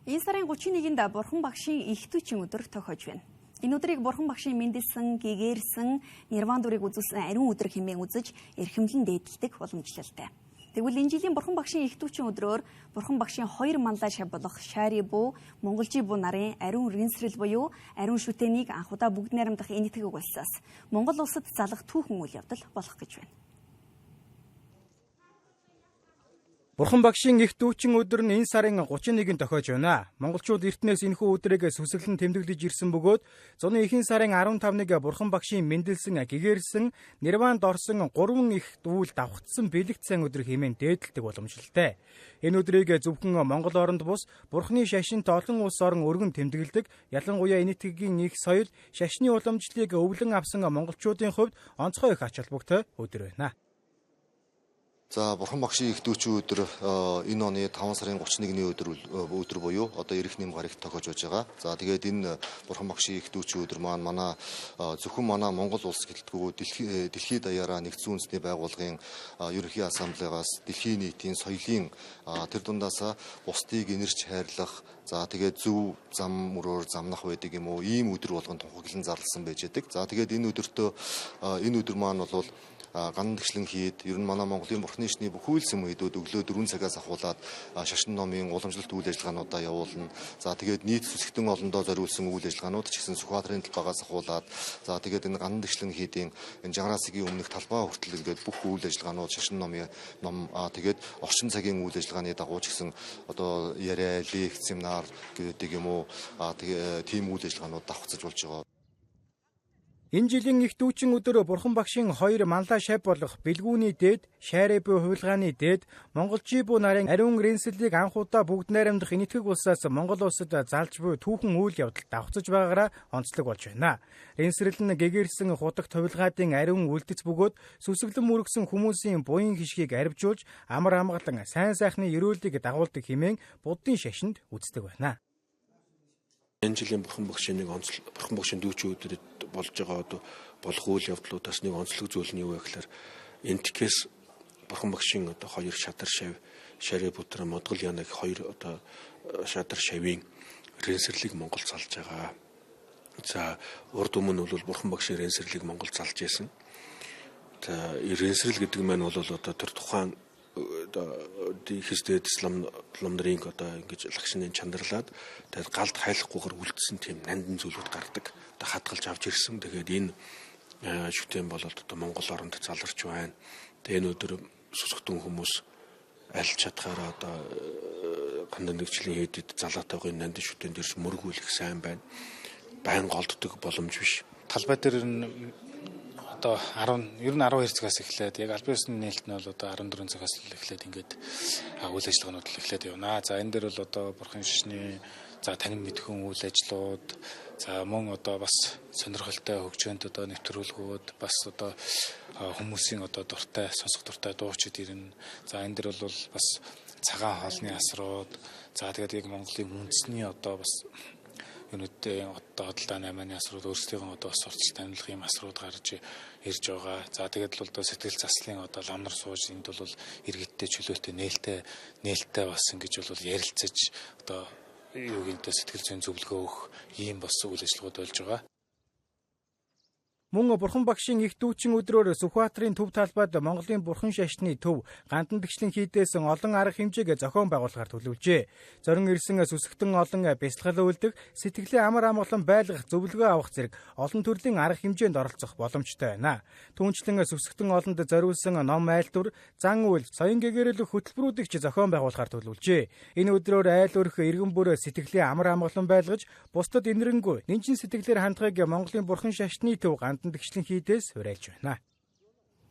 Энэ сарын 31-нд Бурхан багшийн их түчин өдөр тохиож байна. Энэ өдрийг Бурхан багшийн мэндэлсэн, гэгээрсэн, нирван дүрийг үзүүлсэн ариун өдөр хэмээн үзэж эрхэмлэн дээдэлдэг уламжлалтай. Тэгвэл энэ жилийн Бурхан багшийн их түчин өдрөөр Бурхан багшийн хоёр манлай шав болох Шари бүү, Монголжи бүү нарын ариун рэнсрэл буюу ариун шүтээнийг анх удаа бүгд найрамдах энэтхэг улсаас Монгол улсад залах түүхэн үйл явдал болох гэж байна. Бурхан багшийн их дүүчин өдөр нь энэ сарын 31-нд тохиож байна. Монголчууд эртнээс энэхүү өдрийг сүсэглэн тэмдэглэж ирсэн бөгөөд зуны ихэнх сарын 15-ыг Бурхан багшийн мэндэлсэн, гэгээрсэн, нирванд орсон гурван их дүүл давхцсан бэлэгт сайн өдөр хэмээн дээдэлдэг уламжлалтай. Энэ өдрийг зөвхөн Монгол оронд бус Бурханы шашинт олон улс орон өргөн тэмдэглэдэг. Ялангуяа энэтхэгийн их соёл, шашны уламжлалыг өвлөн авсан монголчуудын хувьд онцгой их ач холбогдолтой өдөр байна. За Бурхан багшийн их дүүчин өдөр энэ оны 5 сарын 31-ний өдөр буюу одоо ирэх нэм гарагт тохиож байж байгаа. За тэгээд энэ Бурхан багшийн их дүүчин өдөр маань манай зөвхөн манай Монгол улс гэлтгүй дэлхийд даяараа нэгдсэн үндэсний байгууллагын ерөнхий ассамблегаас дэлхийн нийтийн соёлын тэр дундаасаа бусдыг инэрч хайрлах, за тэгээд зөв зам мөрөөр замнах байдаг юм уу, ийм өдөр болгон тунхаглан зарласан байж байдаг. За тэгээд энэ өдөртөө энэ өдөр маань бол гандан тэгшлэн хийд ер нь манай Монголын Бурхны шний бүхэл сүмүүдүүд өглөө 4 цагаас ахуулаад шашин номын уламжлалт үйл ажиллагаануудаа явуулна. За тэгээд нийт сүсгтэн олондоо зориулсан үйл ажиллагаанууд ч гэсэн Сүхбаатарын талбайгаас ахуулаад за тэгээд энэ гандан тэгшлэн хийдийн энэ Жангараасгийн өмнөх талбай хүртэл ингээд бүх үйл ажиллагаанууд шашин номын ном тэгээд орчин цагийн үйл ажиллагааны дагуу ч гэсэн одоо яриа, лекц, семинар гэдэг юм уу тэгээ тийм үйл ажиллагаанууд давхцаж болж байгаа. Энэ жилийн их дүүчин өдөр Бурхан багшийн хоёр манлай шав болох Бэлгүүний дээд, Шайрэ буй хувилгааны дээд, Монголжи бүү нарын ариун рэнслэлийг анх удаа бүгд найрамдах энэтхэг улсаас Монгол улсад залж буй түүхэн үйл явдал давхцаж байгаагаараа онцлог болж байна. Рэнсрэл нь гэгэрсэн худагт хувилгаадын ариун үлдэц бөгөөд сүсэглэн мөргсөн хүмүүсийн буян хишгийг арвижуулж амар амгалан сайн сайхны ерөөлийг дагуулдаг хэмээн буддын шашинд үздэг байна. Энэ жилийн Бурхан багшийн нэг онцлог Бурхан багшийн дүүчин өдрөд болж байгаа одоо болох үйл явдлуудаас нэг онцлог зүйл нь юу вэ гэхээр энтхээс Бурхан багшийн одоо хоёр шадар шав, Шари бутра, Модгол янаг хоёр одоо шадар шавийн рэнсэрлийг Монгол залж байгаа. За урд өмнө бол Бурхан багшийн рэнсэрлийг Монгол залж байсан. За рэнсрэл гэдэг маань бол одоо тэр тухайн одоо хийсдээд ислам нарыг одоо ингэж лагшины чанарлаад тэгээд галд хайлахгүйгээр үлдсэн тийм нандин зүйлүүд гардаг. Одоо хадгалж авч ирсэн. Тэгээд энэ шүтэн бол одоо Монгол оронд заларч байна. Тэгээд энэ өдөр сүсгтэн хүмүүс аль чадхаараа одоо гандан нэгжлийн хэдэд залаатайгын нандин шүтэн дээрс мөргүүлэх сайн байна. Байн голддог боломж биш. Талбай дээр нь одоо 10 ер нь 12 цагаас эхлээд яг албан ёсны нээлт нь бол одоо 14 цагаас эхлээд ингээд үйл ажиллагаанууд эхлээд явна. За энэ дээр бол одоо Бурхан шашны за танин мэдхэн үйл ажлууд, за мөн одоо бас сонирхолтой хөгжөөнд одоо нэвтрүүлгүүд, бас одоо хүмүүсийн одоо дуртай сонсох дуртай дуучид ирнэ. За энэ дээр бол бас цагаан хоолны асрууд, за тэгээд яг Монголын үндэсний одоо бас юунуудын одоо худалдаа наймааны асрууд өөрсдийнхөө одоо бас сурталч танилцах юм асрууд гарч ирж байгаа. За тэгээд л одоо сэтгэл заслын одоо ламнар сууж энд бол иргэдтэй чөлөөтэй нээлттэй бас ингэж бол ярилцаж одоо юу гэнтэй сэтгэл зүйн зөвлөгөө өгөх ийм бас үйл ажиллагууд болж байгаа. Мөн Бурхан багшийн их дүүчин өдрөөр Сүхбаатарын төв талбайд Монголын Бурхан шашны төв гандан тэгшлэн хийдээс олон арга хэмжээг зохион байгуулахаар төлөвлөжээ. Зорин ирсэн сүсгтэн олон бясалгал үйлдэх, сэтгэлийн амар амгалан байлгах, зөвлөгөө авах зэрэг олон төрлийн арга хэмжээнд оролцох боломжтой байна. Түүнчлэн сүсгтэн олонд зориулсан ном айлтвар, зан үйл, соён гэгэрэл хөтөлбөрүүдийг ч зохион байгуулахаар төлөвлөжээ. Энэ өдрөөр айл өрх иргэн бүр сэтгэлийн амар амгалан байлгаж, бусдад инэрэнгүй нэнчин сэтгэлээр хандахыг Монголын Бурхан шашны төв гандан тэгшлэн хийдээс уриалж байна.